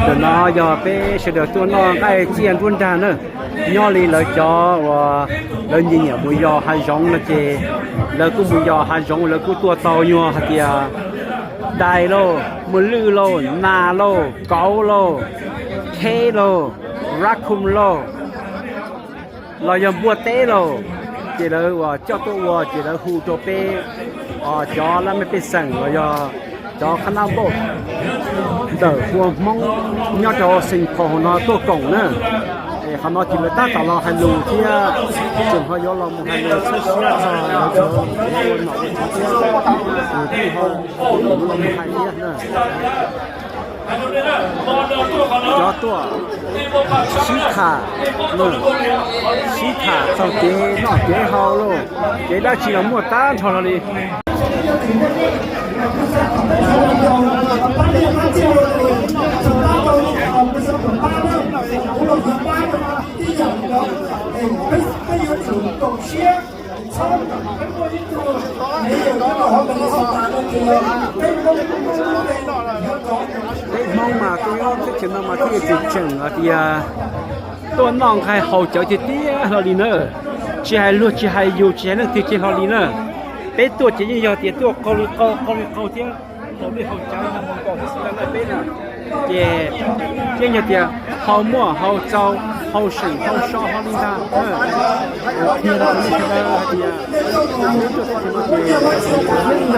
Ntawm no yog peb sawv daws tuaj noj nqaij ciaj nruab nrag na. Nyob li lawv cov uas lawv nyiam nyiam mus yos hav zoov no ces lawv kuj mus yos hav zoov, lawv kuj tuaj tau nyuag hais tias dais lauj, muaj lwj lauj, nas lauj, kauv lauj, kheb lauj, raccoon lauj, los yog npua teb lauj, ces lawv uas coj tuaj ua ces lawv hu rau peb cov laj mej pej xeem los yog cov qhab nab npauj ntawm hua Hmoob nyob rau Saint Paul no tuaj koom na. Es qhov no ces lawv tab tom los hais lus thiab, tseem ho yuav los mus hais lus txhawb siab txog lawv cov nom ua tswv thiab, ces kuj ho yuav los mus hais thiab na. Cov tuaj sib tham, sib tham txog kev noj kev haus lauj, kev dab tsi los muaj tag nrho hlo li. Peb Hmoob mas tuaj nyob teb chaws no mas thiaj tseem tseem hais tias tuaj noj nqaij haus cawv tiag tiag hlo li na. Tsis hais luag tsis hais yus tsis hais leej twg ces hlo li na. Peb tuaj ces yeej yog tias tuaj qaug li qaug qaug li qaug thiab haus dej haus cawv no mus nkaus xwb xwb na peb na. Ces yeej yog tias haus muaj haus txaus, haus seem haus so hlo li ntag. Qhia rau nej sawv daws hais tias peb tuaj teb chaws no ces yeej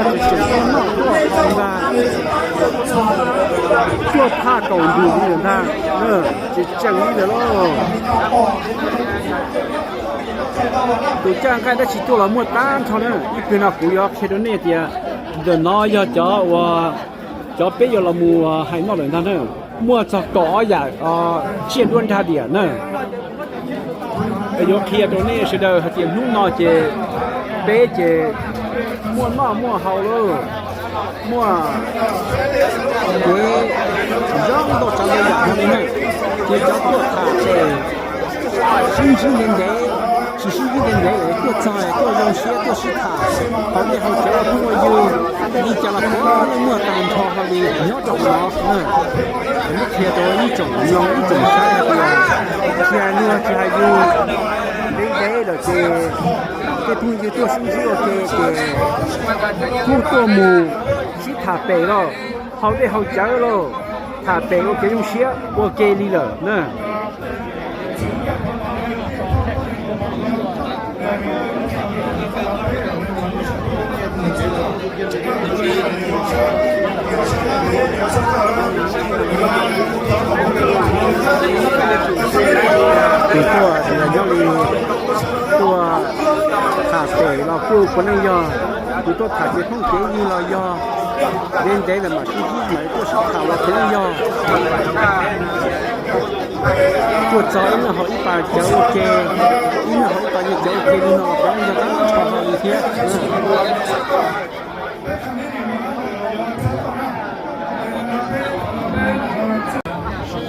yog tseem tuaj noj tuaj haus ntag, tuaj thaj kaum ntus li lawm ntag, tsis tseem li lawm lauj. Tus caj nqaij dab tsi tuaj los muaj tag nrho na. Ib pliag no kuv yuav qhia rau nej tias ntawm no yog cov uas cov peb yuav los mus hais noj lawm ntag na. Muaj txog kaum ob yam tsiaj nruab nrag diam na. Yuav qhia rau nej sawv daws hais tias hnub no ces peb ces muaj noj muaj haus lauj, muaj kev zoo nkauj tsav ntau yam no li na. Ces cov tuaj tham ces sib ntsib ntev ntev, tsis sib ntsib ntev ntev es tuaj txog es tuaj zoo siab tuaj sib tham, haus dej haus cawv ua phooj ua ywg, li cas los kuj muaj tag nrho hlo li nyob rau qhov no. Muab qhia rau ib tsoom mloog ib tsoom saib hais tias tsis hais luag tsis hais yus, ntev ntev lawm ces tej phooj ywg tuaj sib ntsib ua ke ces kuj tuaj mus sib tham pem lauj, haus dej haus cawv lauj, tham pem ua kev zoo siab ua ke li lawm na. Tus tuaj ces yog nyob li tuaj tham pem los kuj puav leej yog, tus tuaj tham ces phooj kev ywg los yog, ntev ntev lawm mam sib ntsib mam tuaj sib tham los puav leej yog. Tuaj txog ib leeg haus ib pas cawv ua ke, ib leeg haus ib pas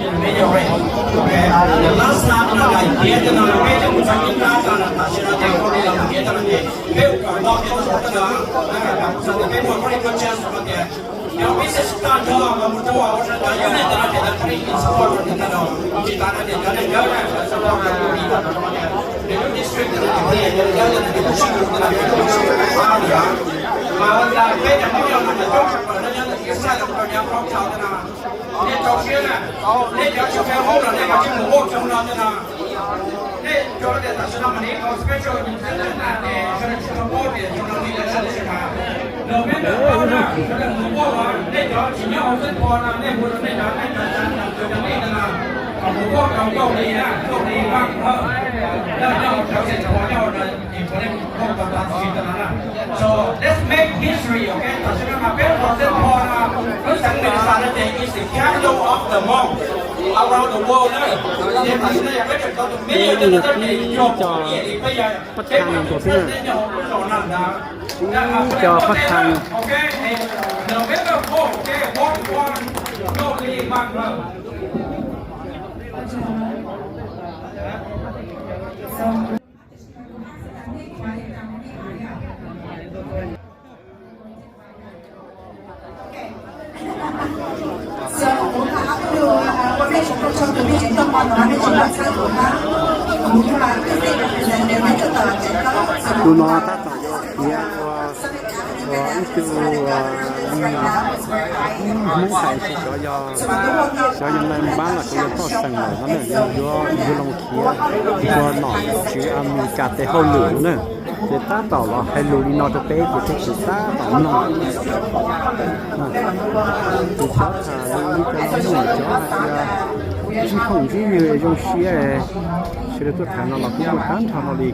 cawv ua ke li no los puav leej yog tag nrho hlo li thiab. So let's make history, okay? Tam sim no mas peb los Saint Paul no, lub xeev Minnesota no ces is the capital of the monk around the world na. Ces tam sim no yog peb tseem tau tus million no, peb yog pab thaj no ntag, ib co pab thaj. Tus no tab tom yog khiav ua, ua ib tug, ua li Hmoob hais tias xyov yog, xyov yog nai npab los xyov yog thoj xeem lawm no na, yuav, yuav los khiav ua nom tswv Amelikas tes hauj lwm na. Ces tab tom los hais lus li no rau peb ces peb tsis tab tom mloog. Tus xyov tham li cov muam cov hais tias ntsib phooj ntsib ywg zoo siab, sawv daws tuaj tham no los kuj muaj tag nrho no li.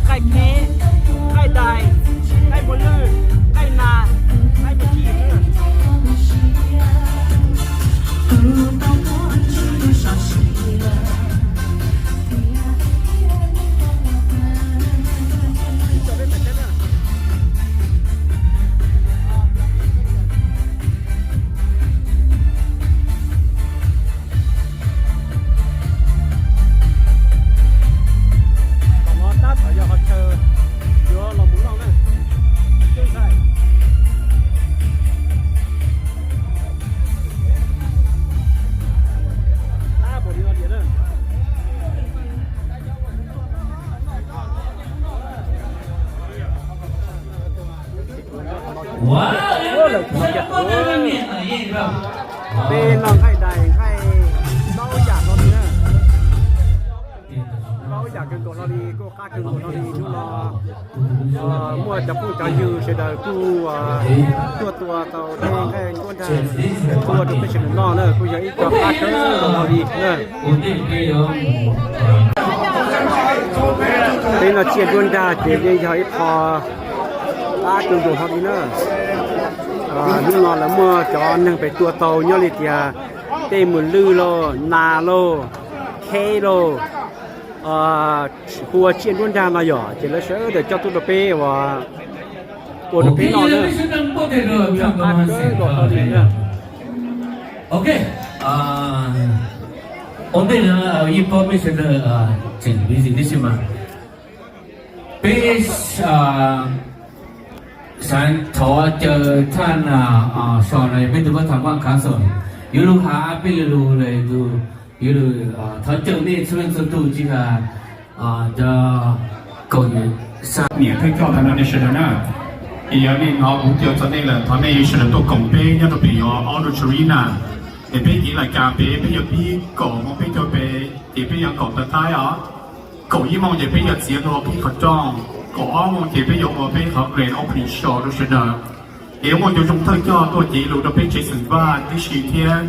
Nqaij khib, nqaij dais, nqaij muas lwj, nqaij nas, nqaij muas cim. Tom no tab tom yog qhov chaw yuav los mus noj na. Peb noj nqaij dais nqaij, tau yam hlo li na. Tau yam kawg nkaus hlo li, kuj qab kawg nkaus hlo li hnub no. Muaj cov phooj cov ywg sawv daws kuj tuaj tua tau tej nqaij nruab nrag tuaj rau peb sawv daws noj na, kuj yog ib co qab kawg nkaus hlo li na. Peb noj tsiaj nruab nrag ces yeej yog ib qho qab kawg nkaus hlo li na. Hnub no lawv muaj cov neeg pem tua tau nyob li tias tej muas lwj lauj, nas lauj, kheb lauj, hu ua tsiaj nruab nrag no yom, ces lawv sawv daws coj tuaj rau peb ua, ua rau peb noj na. Qab kawg nkaus hlo li na. Ok, ua ntej no ib pob peb sawv daws tseem busy tib si mas peb xav thov caw thaj nas so na peb tus pab tham vaj khav xom yuav lug has peb lug lug lawm tus, yuav lug thov caw nej txhua leej txhua tug tsis has cov kaum yim xya niam thawj coj tag nrho nej sawv daws na. Es yog nej hnov kuv caw txog nej lawm thov nej sawv daws tuaj koom peb nyob rau pem yog Auditorium na. Es peb cev laj kas pem peb yog pib kaum moos peb caug pem ces peb yuav kaum tawm taib os. Kaum ib moos ces peb yuav txiav dua peb qhov rooj, kaum ob moos ces peb yuav ua peb qhov grand opening show rau sawv daws. Es muaj cov zoo thawj coj tuaj cev lus rau peb tsev xeem Vaj tib si thiab.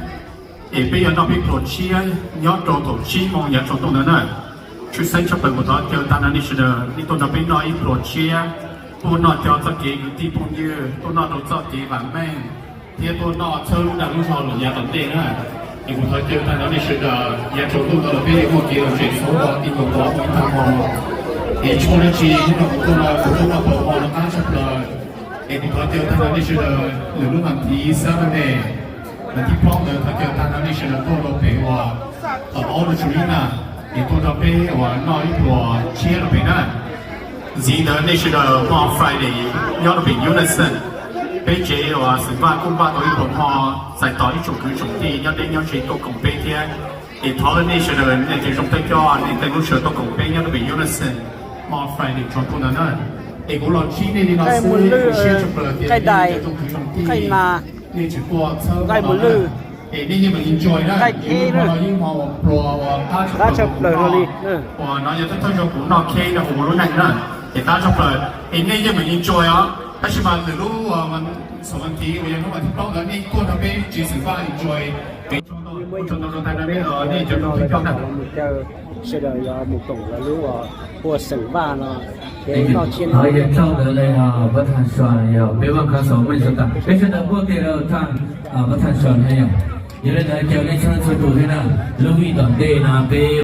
Es peb yuav noj peb pluas tshiab nyob rau thaum tsib moos yav tsaus ntuj ntawd na. Tshwj xeeb tshaj plaws kuv thov caw tag nrho nej sawv daws nej tuaj nrog peb noj ib pluas tshiab, tuaj noj cov txoj kev kwv tij phooj ywg, tuaj noj rau txoj kev vam meej, thiab tuaj noj txhawb lub dag lub zog lawm yav tom ntej na. Es kuv thov caw tag nrho nej sawv daws yav tsaus ntuj ntawd los peb yuav muaj kev lom zem xauv ua ti nkaus tod mus ib tag hmo. Es tsis muaj dab tsi hnub no kuv tuaj no kuv tuaj noj plaub hmo no qab tshaj plaws. Es kuv thov caw tag nrho nej sawv daws lwm lub vas thiv Saturday, vas thib plaub ntawd thov caw tag nrho nej sawv daws tuaj rau pem uas Auditorium na, es tuaj nrog peb uas noj ib pluas tshiab rau pem na. Ntxiv ntawd nej sawv daws hmo Friday nyob rau pem Unison, peb tsev uas xeem Vaj kuj npaj tau ib pluas hmo txais tos ib tsoom kwv tsoom tij nyob deb nyob ze tuaj koom peb thiab. Es thov nej sawv daws nej cov zoo thawj coj nej tej lub sawv tuaj koom peb nyob rau pem Unison hmo Friday tsaus ntuj ntawd na. Es kuv los ntsib nej li no xwb kuv siab tshaj plaws tias nej cov zoo kwv zoo tij nej tseem tuaj txhawb nqaij muas lwj, es nej yeej meem enjoy na, yeej hmo no yeej hmo uas pluas uas qab tshaj plaws li. Uas no yog thawj thawj zaug kuv noj cake rau kuv lub neej na, es qab tshaj plaws, es nej yeej meem enjoy os. Tab sis mas lwm lub uas xaum vas thiv uas yog hnub vas thib plaub ntawd nej tuaj nrog peb tsev xeem Vaj enjoy. Ua tsaug ntau rau tag nrho nej os, nej cov zoo thawj coj na. Sawv daws yuav mus koom lawv lub ua xeem Vaj no, ces noj tsiab no. Yog tsaug ntawd li, pab thaj sua yog peb Vaj Khav Xaus Meej Xov Tam, peb sawv daws npuaj tes rau thaj, pab thaj sua na yog. Yog li ntawd caw nej txhua txhua tus thiab na, lub vij tom ntej no peb